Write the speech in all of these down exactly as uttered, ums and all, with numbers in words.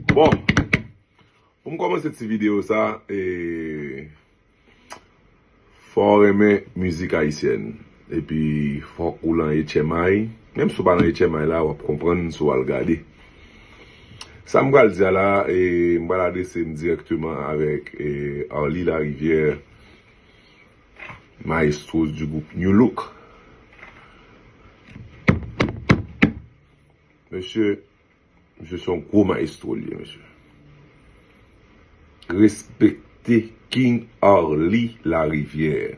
Bon, pou m kòmanse ti videyo sa, e, fò w renmen mizik ayisyèn. Epi fòk ou nan H M I. Menm si w pa nan H M I la, w ap konprann si w al gade. Sa m pral di a la, e, m pral adrese m dirèkteman avèk, e, Arly Larivière, maestro du groupe New Look. Mesye, Misye se yon gwo maestro li ye, mesye. Respekte King Arly Larivière.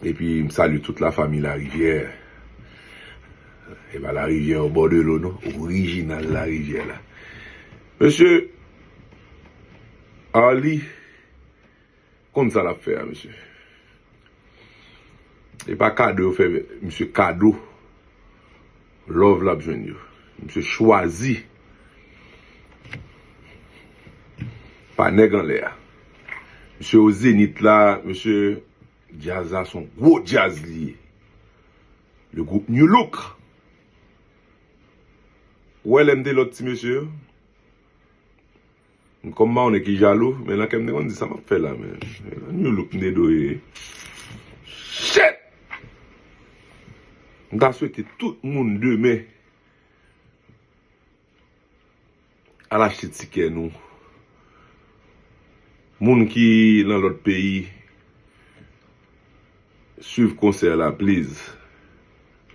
Epi m salye tout lafanmi Larivière. E pa Larivière o bò de lo non, orijinal Larivière la. Mesye Arly konn sa l ap fè a, mesye. E pa kado yo fè misye kado. Love l ap jwenn yo. Misye chwazi. Pa nèg anlè a. Misye o Zenith la, mesye, djaz la se yon gwo djaz li ye. Le groupe New Look. Ou wè lè m te lòt ti mesye yo? Kòm m pa yon nèg ki jalou, men nan kè m te konn di sa m ap fè la, men New Look m te dwe ye. Shit! M ta swete tout moun demen al achte tikè nou. Moun ki nan lòt peyi, swiv konsè la, please.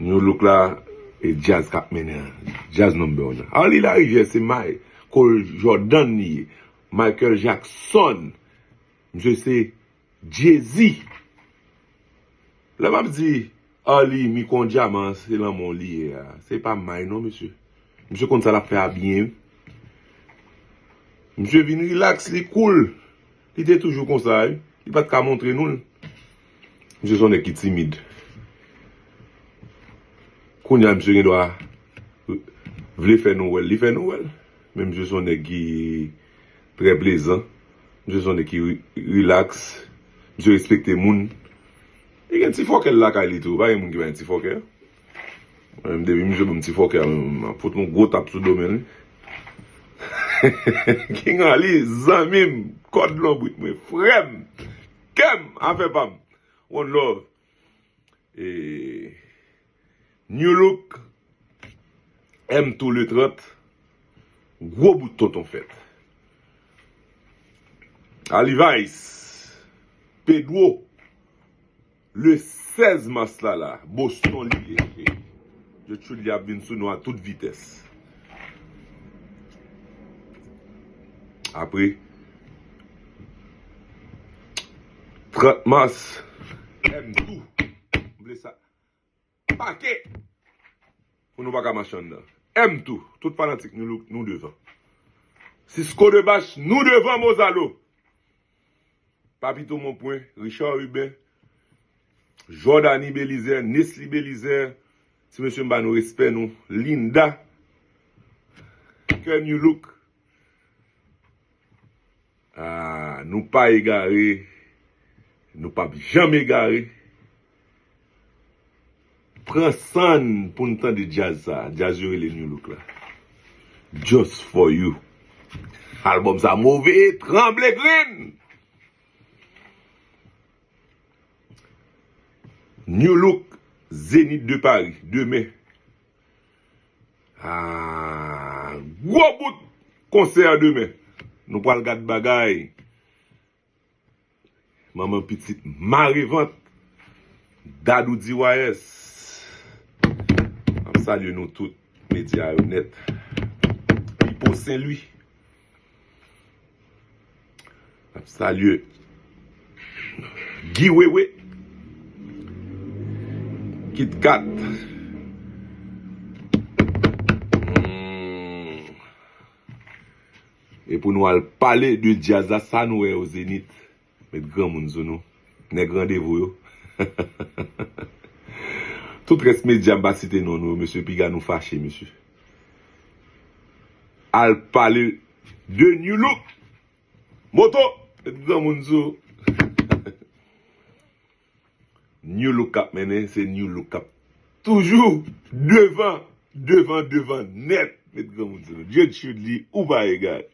New Look la, e djaz k ap mennen an. Djaz number one. Arly Larivière se Michael Jordan li ye. Michael Jackson. Misye se Jay-Z. Lè m ap di Arly mi kon dyaman, se lanmò li ye a. Se pa may non, mesye. Misye konn sa l ap fè a byen, wi. Misye vin rilaks, li cool. Li te toujou konsa, wi. Li pa t ka montre nou l. Misye se yon nèg ki timid. Kounye a, misye gen dwa vle fè nou wè l, li fè nou wè l. Men misye se yon nèg ki trè plezan. Misye se yon nèg ki ri-, rilaks. Misye respekte moun. Li gen ti fòkè l lakay li tou. Pa gen moun ki pa gen ti fòkè. Mwen menm, depi misye ban m ti fòkè a, m ap fout yon gwo tap sou do men li. King Arly, zanmi m, kòd lonbrit mwen, frè m, kè m, afè pa m. One love. E, New Look, M two le trant, gwo bout tonton fèt. Arly Vice, Pedro, le sèz mas la la, Boston li ye. Jotchou li ap vin sou nou a tout vitès. Apre, trant mas, M two. M vle sa. Pake! Pou nou pa ka mache anndan. M two, tout fanatik nou, nou devan. Cisco de Bach, nou devan Mozalo. Papito Monpwen, Richard Ruben, Jordany Belizaire, Nesly Belizaire, ti mesye m ba nou respè nou, Linda, Kè New Look. Ah, nou pa egare, nou p ap janm egare. Pran san n pou n tande djaz sa, djaz yo rele New Look la. Just for you. Albòm sa move, tranble grenn. New Look, Zénith de Paris, demen. Ah, gwo bout konsè demen. Nou pral gad bagay. Manman pitit mare vant. Dadou D Y S. M ap salye nou tout, medya yo nèt. Pipo Senlwi. N ap salye Guy Wewe. Kit Kat. Hmm. E pou nou al pale de djaz la, sa nou wè o Zenith. Met granmoun sou nou. Nèg randevou yo. Tout rès medya m pa site non nou, mesye, piga nou fache, mesye. Al pale de New Look. Moto, met granmoun sou. New Look k ap mennen, se New Look k ap toujou devan, devan, devan nèt. Met granmoun sou nou. Gertrude li, ou pa egal.